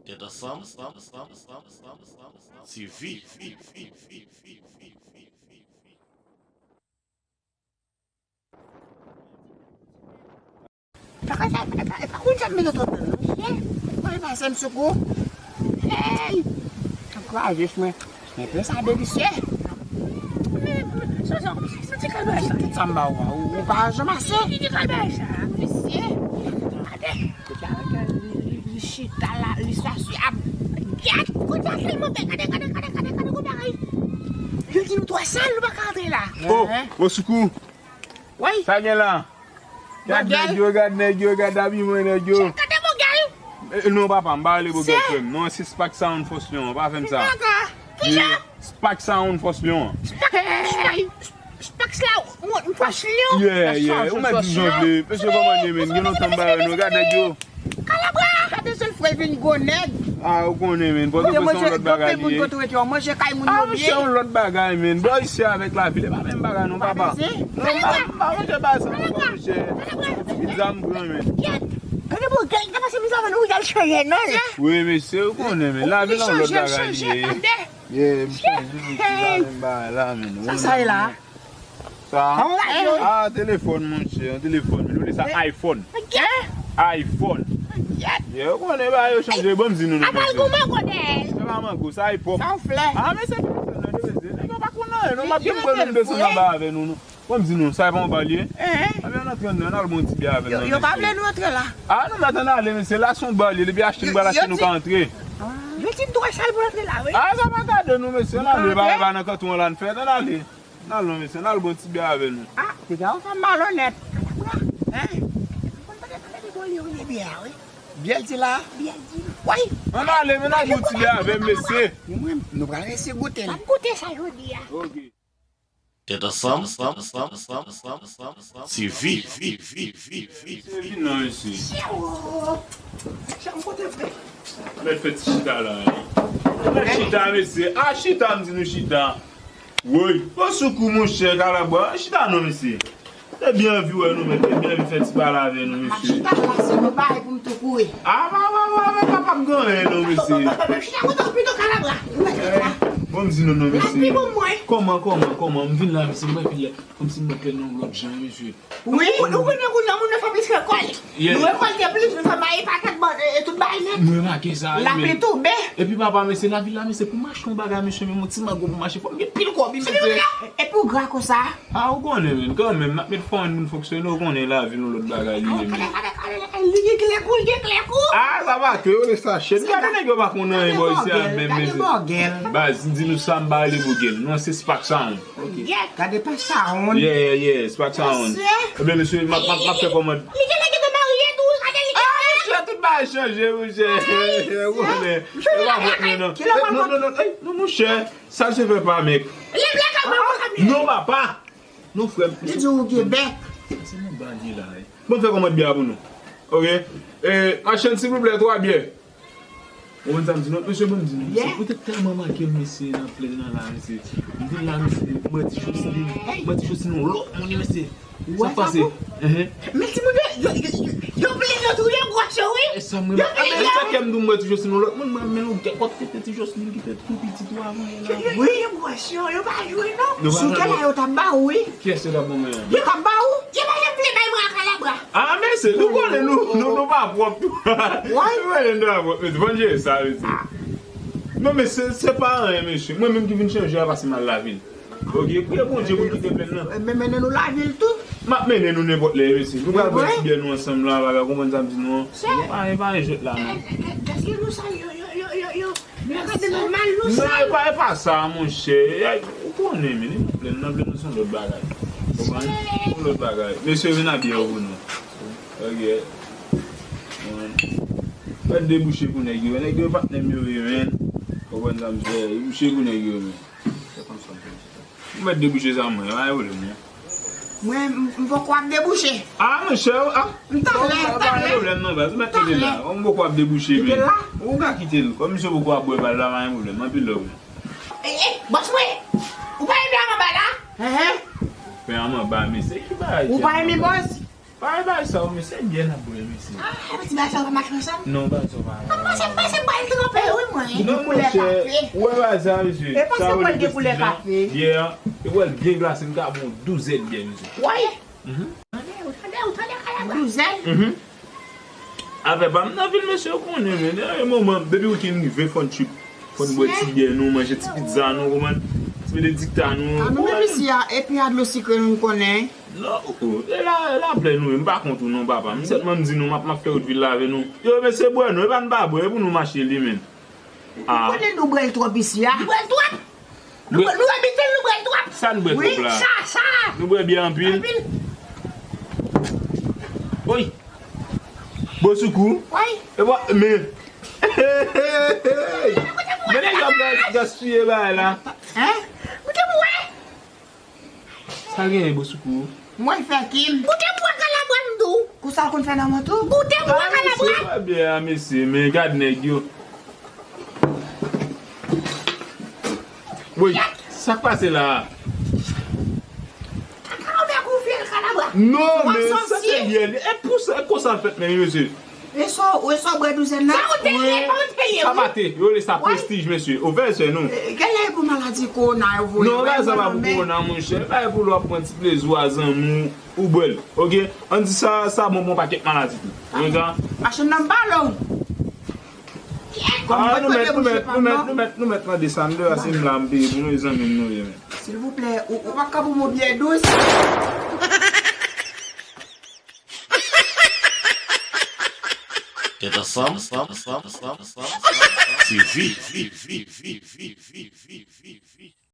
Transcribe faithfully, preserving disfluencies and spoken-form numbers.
Tèt ansanm, T V. Paka sa, paka, e pa konn sa m mete twòp nan, non. Mwen pase m sou kou. Hey! Ankouraje mwen. Men pen sa delisye. Men, men, sa, sa, sa ti kalbay sa. Tout sa m ba ou a, ou, ou pa janm ase. Ti kalbay sa, mesye. Gade, gade, li, li, li chita la, li sosyab. Gad, kote a kay mwen, gade, gade, gade, gade, gade, kote a kay. Yo di nou twò sal, nou pa ka antre la. Oh, osoukou. Wi. Sa gen la? Gad nèg yo, gad nèg yo, gad abiman nèg yo. Gade Bogèl. Eh, non, papa, m pa rele Bogèl, frè m. Non, se Spark Sound Fòs Lyon, pa fè m sa. Spark Sound Fòs Lyon. Spark, Spark, Spark la, Fòs Lyon. Yeah, yeah, ou mèt di jan vle. Mesye, kòman ye, men? Gen lontan m pa wè nou, gad nèg yo. Kalabwa! Gade sèl frè l vin gwo nèg. Ah, ou konnen, men. Pòtoprens se yon lòt bagay li ye. Manje kay moun yo byen. Ah, se yon lòt bagay, men. Bò, isi avèk lavil, e pa menm bagay non, papa. Non, m pa, m pa manje bagay sa non, monchè. Pizza m pran, men. Gade pou gèl, ta pase miza vè nou, gèl chanje non. Wi, mesye, ou konnen, men. Lavil se yon lòt bagay li ye. Yeah, m chanje, m chanje m bagay la, men. Sa, sa ye la? Sa? Ah, telefòn, monchè, yon telefòn. Men nou rele sa iPhone. iPhone. Yeah, ou konnen bagay yo chanje. Bon, m di nou, non, mesye. Se pa mango, sa epòk. Sa yon flè. Ah, men se pa flè, non, mesye. Nèg yo pa konn anyen, non. M ap gen m pran m desann anba avè nou, non. Bon, m di nou, sa e pa yon ba li ye? Ebyen, ann antre anndan, ann al bon ti byè avè l, non, mesye. Yo pa vle nou antre la. Ah, nou mèt ann ale, mesye. La se yon ba li ye. Depi achte nou pral achte, nou ka antre. Yo di m twò sal pou antre la, wi. Ah, sa pa gade nou, mesye. Ann ale, ba, ba nan kanton an la, n fè, ann ale. N al non, mesye, n al bon ti byè avè nou. Ah, piga ou fè m malonèt. Hein? Mwen pa te tande de bò li, wi, byè a, wi. Byè l di la? Byè l di. Wi. Ann ale, men n al bon ti byè avè m, mesye. Mwen, nou pral resi goute l. N ap goute sa jodi a. Ok. Tèt ansanm, T V. Mesye, vin non, mesye. Mèt fè ti chita la, wi. Mèt chita, mesye. Ah, chita, m di nou chita. Woy, bon soukou, monchè, Kalabwa. Chita non, mesye. Te byen anvi wè nou, men te byen anvi fè ti pale avè nou, mesye. Chita la, se nou bay pou m tou kouri. Ah, pa, pa, pa, pa, pa, pa, p gen anyen non, mesye. Chita, chita, chita, Kalabwa. Bon, m di nou non, mesye. Kòman, kòman, kòman? M vin la, mesye, m wè pi, kòmsi m wè pè nan yon lòt jan, mesye. Wi, ou konnen kounye a moun nan fè plis rekòlt. Nou rekòlte plis, nou fè mayi patat, bon, e, e tout bagay nèt. M remake sa, wi, men lapli tonbe. Epi papa, mesye, lavil la, mesye, pou m achte yon bagay, mesye, menm yon ti mango pou m achte, fò m gen pil kòb, wi, mesye. Epi w gra konsa. Ah, ou konnen, men, kanmenm, n ap met fò moun fonksyone, ou konnen lavil yon lòt bagay li ye, men. Li gen klè kou, li gen klè kou. Ah, sa pa ke, yo le sachèt. Gade nèg yo pa konn anyen bò isi a, menm, mesye. Baz, di nou sa m pa rele Bogèl. Non, se Spark Sound. Ok. Gade pa Sound. Yeah, yeah, yeah, Spark Sound. Ebyen, mesye, m ap, m ap, m ap fè kòmand. Li genlè gentan marye tou, gade li genlè. Ah, mesye, tout bagay chanje, monchè. Ou konnen. E pa vòt mwen, non. Non, non, non, ey, non, monchè. Sa se fè pa mèk. Non, papa. Non, frè m. Li di ou gen bèk. Se nan ba li la, ey. Bon, fè kòmand byè pou nou. Ok. E, machann, silvouplè, twa byè. Ou konn sa m di nou? Mesye, bon, m di nou, mesye, ou te tèlman manke m, mesye, nan plèn nan la, mesye. M vin la, mesye, m wè ti Joseline, m wè ti Joseline yon lòt moun, mesye. Sa k pase? Men timoun yo, yo, yo, yo, yo plin yo tou, yo gwòs yo, wi. E sa m renmen. Yo plin yo. Sa kè m di w m wè ti Joseline yon lòt moun, mwen, men yon gèt, w ap tete ti Joseline ki te tou pitit ou avan la. Wi, yo gwòs yo, yo pa jwe, non. Sou tè la, yo t ap ba ou, wi. Kiyès yo t ap ban mwen an? Yo t ap ba ou. Yo pa janm vle bay mwen ak Kalabwa. Ah, mesye, nou konnen nou, nou, nou pa pwòp tou. Nou konnen nou pa pwòp, mesye. Fò n jere sa, mesye. Non, mesye, se pa anyen, mesye. Mwen menm ki vin chanje a pase m al lavil. Ok, priye Bondye pou l kite plèn nan. Men mennen nou lavil tou. M ap mennen nou nenpòt lè, mesye. Nou pral bwè ti byè nou ansanm la, bagay, konprann sa m di nou an. Pa, pa jwèt la, non. Gade nou sa, yo, yo, yo, yo, yo. Yo gade nou mal, nou sal. Non, e pa, e pa sa, monchè. Ay, ou konnen, men, e pa plèn nan, plèn nan se yon lòt bagay. Konprann? Yon lòt bagay. Mesye, vin a byè pou nou. Ok. Mwen. Fè debouche pou nèg yo. Nèg yo patnè m yo ye, men. Konprann sa m di? Debouche pou nèg yo, men. Ou mèt debouche sa mwen, pa gen pwoblèm, non. Mwen, m, m poko ap debouche. Ah, monchè, ah. M talè, m talè. Pa gen pwoblèm, non, baz. Ou mèt kite l la. M poko ap debouche, men. Kite l la? Ou ka kite l. Kòm misye poko ap bwè bal la, pa gen pwoblèm. Anpil love. Eh, eh, bòs mwen! Ou pa renmen a manba la? Hen, hen. Pen a manba, mesye, ki bagay ki a manba? Ou pa renmen bòs? Pa gen bagay sa yo, mesye, se byè n ap bwè, mesye. Ah, ti bagay sa yo pa mache ansanm? Non, bagay sa yo pa mache ansanm. Pase, pase, pase, Li gen koulè kafe. Ou wè bagay sa, mesye? E pa se pou l gen koulè kafe. Byè a, e wè l byen glase, m ka ba w douzèn byè, mesye. Woy! Ou tande, ou tande, ou tande kalabwa? Douzèn? Afè pa m nan vil, mesye, ou konnen, men, nan yon moman, depi wikenn rive, fò n trip. Fò n bwè ti byè nou, manje ti pizza nou, konprann? Ti benedikta nou. A nou menm isi a, epi a dlo sikre nou konnen. Non, oh, oh, e la, e la plè nou ye, m pa kont ou non, papa. M sèlman m di nou, m ap, m ap fè wout vil la avè nou. Yo, mesye, bwè non, e pa n pa bwè, e pou nou mache li, men. Ou konnen nou bwè l twòp isi a. Nou bwè l twòp? Nou bwè, nou bwè biten, nou bwè l twòp. Sa n bwè twòp la? Wi, sa, sa. Nou bwè byè anpil? Anpil. Oy! Bosoukou? Wi. E bwa, men. Men nèg yo ap gas-, gaspiye bagay la. Hein? Koute pou wè. Sa genyen, Bosoukou? Mwen fè kim. Goute bwa kalabwa m di w. Konsa l konn fè nan mòto? Goute bwa kalabwa. Mesye, bwè byè a, mesye, men gad nèg yo. Woy, sa k pase la a? Kalabwa kou fè kalabwa. Non, men sa se byè li. E pou sa, konsa l fèt menm, mesye. E sa, e sa w bwè douzèn nan? Sa w te ye, pa w te ye, wi. Sa pa te, yo rele sa prestij, mesye. Ou vè sè nou. E, genlè e pou maladi kowona yo voye. Non, bagay sa pa pou kowona, monchè. Bagay pou lè w ap pran ti plezi w a zanmi w, ou bwè l. Oke? Ann di sa, sa bon pou yon pakèt maladi tou. Ou konprann? Machann nan m pale w. Ah, nou mèt, nou mèt, nou mèt, nou mèt, nou mèt mande sa. M de a se m la, m peye pou nou, e zanmi m nou ye, men. Silvouplè, ou, ou pa ka pou mwen byè dous? Tèt ansanm, ansanm, ansanm, ansanm, ansanm, ansanm. T V.